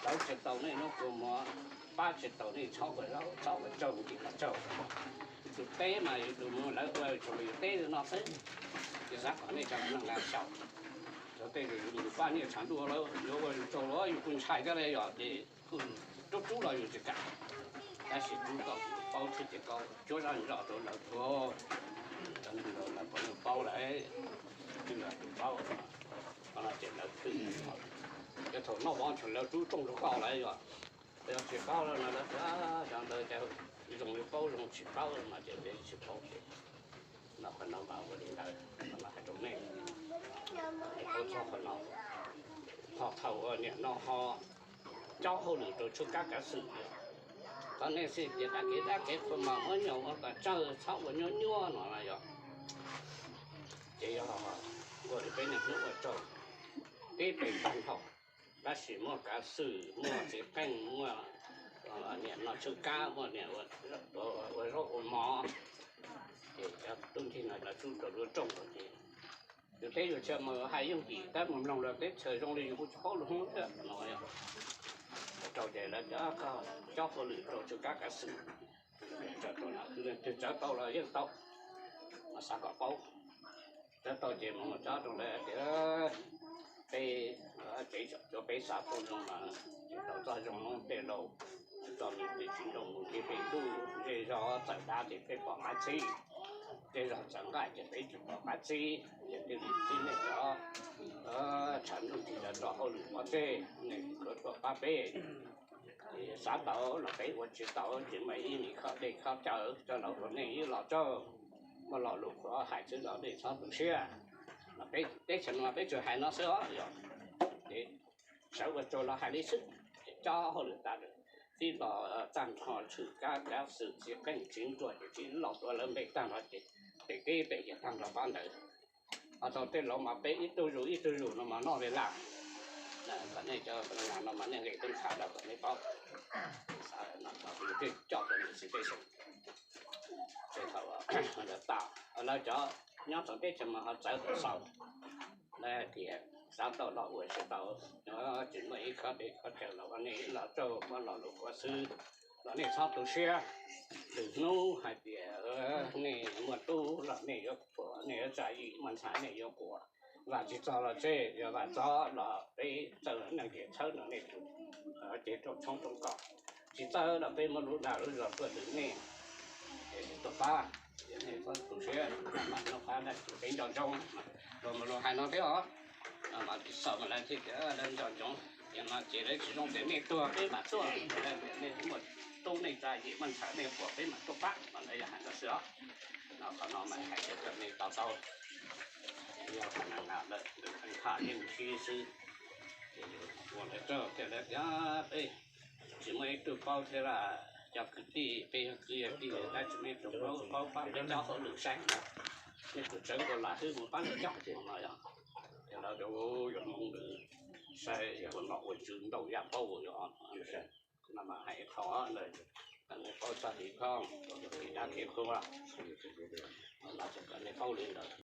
Pab tsis tau nej nub kua muag, pab tsis tau nej txhob ua zaub txhob ua tsaug, tsis kom tsaug. Yus teb mas yus mus lawv ua tsaug li yus teb no xwb, ces xav kom nej cov neeg na xyaum. Cov tej zaum yus mus pab niaj tshav ntuj lawm yuav ua yus tsaug los yus kuj ntshai thiab li yom, ces kuj rub rub los yus tsis kam. Tab sis rub tau paub txhij ces koj cuab zaj zos rau lawv tuag, cov neeg lawv puav leej paub lawm, twb yog tus paub no ces lawv twb, yog thaum noj vov thaum lawv rub rooj rau koj lawm yog, yog tsis paub lawm no lawv tias cov ntawd ces zoo li paub zoo tsis paub mas ces tsis paub ces no qhov no mas ua li ntawd no hais rau nej. Txhob qhov no, ho thaum ua niam no ho cob hauj lwm rau tshuaj kab kav xwm, qhov nej xij tias dab kev dab kev qhua mas muab nyuag ua kom tsawg txhob ua nyuab nyuab no na yog, ces yog ua li peb niaj hnub ua tsaug, peb pem tag nrho, tab sis muaj kav xwm muaj txiv qeej muaj niam no tshuaj kab muaj niam ua zaub ua mov, ces cov tub nrig no lawv rub rau lub rooj lawm ces yus teb yus chaw mas hais yooj yim tab mus mloog lawv teb chaws zoo li yus kuj tsis paub lus Hmoob thiab no. Rau ces lawv tias koj cob hauj lwm rau tshuaj kab kav xwm, twg txawv tau los yeej tau, xav kom paub. Txawv tau ces mus cob rau lawv tias peb, tsev cuab peb xav paub zoo mas tsis tau txoj zoo Hmoob tej laus tso me ntsis tsis zoo mus nrhiav pem ntuj, zej zog txawm dav ces peb pom qab txib, zej zog txawm nqaij ces peb tsis pom qab txib, ces thiaj li txib nej cov tshav ntuj tsis tau tso hauj lwm pov tseg, nej yuav tuaj pab peb. Ces xav tau los peb ua, tsis tau ces muaj ib me khob dej khob cawv coj los ua nej ib los tsaug, muaj lo lus qhuav hais xwb los nej txhob tu siab. Peb teb chaws no peb tsuas hais no xwb os yog, ces sawv ua tsaug los hais li xwb. Ces cob hauj lwm tas, tib los tag nrho tshwm kab kav xwm txiv qeej txiv nruas ces tib los tuav lawv npe tag nrho ces pem teb pem ces tag nrho pab ntawd. Ho thaum tej laus mas peb ib tug zus ib tug zus no mas noj li lawm. Kom nej cov no mas nej nqis teb ntshav lawm kom nej paub, yus thiaj coj tau nws xwb peb xeem. Ces thaum lawv tas, lawv cov nyob txawv teb chaws mas ho txawv tau xaus, lawv hais tias xav tau los ua tsis tau, tsis muaj ib khob dej khob cawv los ua nej ib los tsaug, muaj lo lus qhuav xwb los nej txhob tu siab. Lwm hnub hais tias nej muaj tub los nej yuav puas, nej yuav tsa yim muaj ntxhais nej yuav puas. Vam tsis txog los tseg, yog vam txog los peb txawj neeg tias txhawb no nej tus cev rau tshoob rau kos. Tsis txawj los peb muab lub dag lub zog tuaj lwm nej, es tuaj pab, nej txhob tu siab, mam noj qab dab tsi peb nco ntsoov. Luag mas luag hais no thiab os, mas tsis txawj mas lawv thiaj tias lawv nco ntsoov, ces no ces lawv tsis zoo tias nej tuag peb mam tuaj, lawv tias nej muaj tub nej tsa yim muaj ntxhais nej puas peb mam tuaj pab, mas lawv yog hais no xwb os. No qhov no mas hais tias kom nej to taub, yog qhov no na lawm, qhov yeej sib xwb. Ces yus ua lawv tsaug thiab lawv tias peb tsis muaj ib tug paub thiab las, cov kwv tij peb yog kwv yog tij tab sis nej tus paub paub pab peb cob hauj lwm saib, nej tus tsawv nkaus lam hwb mus pab lawv cob no yog. Ces lawv tias yuav hmoov lwm saib ua nom ua tswv ntau yam paub yog no mas hais qhov lawm, kom nej paub txog li khob, kev dab kev qhua, los kom nej paub li ntawd.